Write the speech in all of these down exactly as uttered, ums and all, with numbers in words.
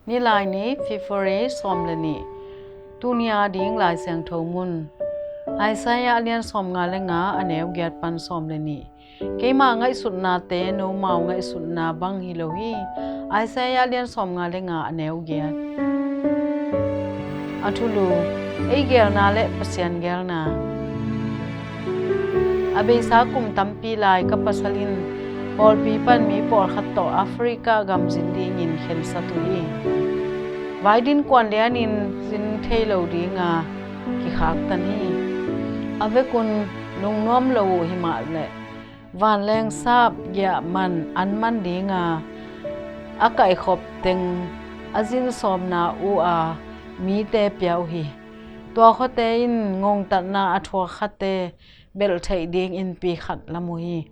Nilaini, February sawm le nih. Tuni a ding Lai Siangtho mun. Isaiah a lian sawmnga le nga, a neu giat pan sawm le nih. Keima ngaihsutnate nomau ngaihsutna bang hi lo hi. Isaiah a lian sawmnga le nga, a neu giat. A thulu, ei geelna le Pasian geelna. A beisa kum tampi lai ka pasal in pawlpi pan mi pawlkhat tawh Africa gam zin dingin khensat uh hi. Vaidin kuan lianin zin thei lo dinga kikhaktan hi. A vekun lungnuam lo uh himah leh vanleng sap giah man an man dinga a kaihkhop teng a zin sawmna uh a mite pia uh hi. Tua khuate in ngongtatna a thuak khate belh theih ding innpi khat lam uh hi.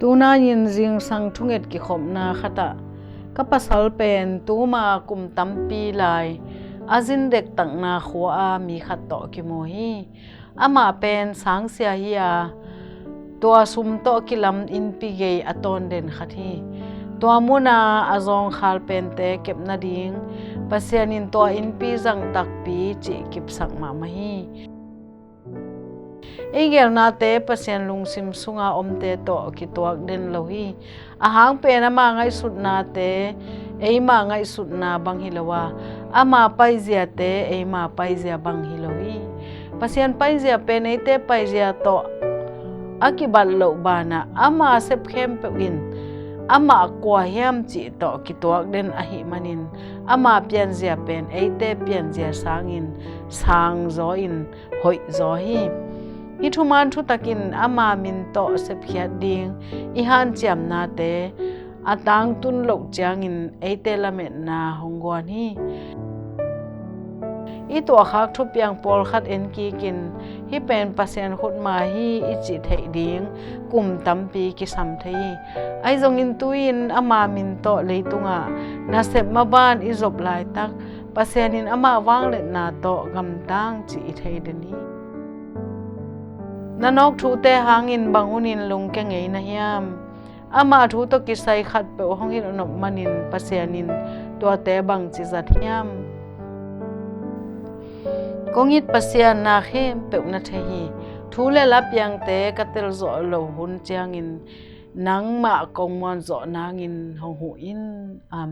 Tunai-in zingsang thunget kikhopna khatah ka pasal pen tuma kum tampi lai a zin dektakna khua a mi khat tawh kimu hi. Amah pen sangsia hi a, tua sum tawh kilam innpi gei a tawn den khat hi. Tua muna a zawngkhal pente kep nading Pasian in tua innpi zang takpi cih kipsak mahmah hi. Ei geelnate Pasian lungsim sunga omte tawh kituak den lo hi. A hang pen ama ngaihsutnate eima ngaihsutna bang hi lo a, ama paiziate eima paizia bang hi lo hi. Pasian paizia pen eite paizia tawh a kibat loh banah ama sep khempeuh in amah kua hiam cih tawh kituak den ahih manin ama pianzia pen eite pianzia sangin sangzaw in hoihzaw hi. Hih thuman thutakin ama min tawh sepkhiat ding i hanciamnate a tangtun loh ciangin eite lametna hong guan hi. I tuahkhak thupiang pawlkhat enkikin hih pen Pasian khutma hi i cih theih ding kum tampi kisam thei hi. Ahi zongin tu-in ama min tawh leitungah nasep maban i zop laitak Pasian in amah vangliatna tawh gamtang cih i thei den hi. Na nawk thute hangin bang hunin lungkia ngei na hiam? Ama thu tawh kisai khatpeuh hong hilh nop manin Pasian in tuate bangci zat hiam? Kong it Pasian, na khempeuh na thei hi. Thu le la piangte ka telzawh loh hun ciangin nangmah kong muanzawh nangin hong huh in. Amen.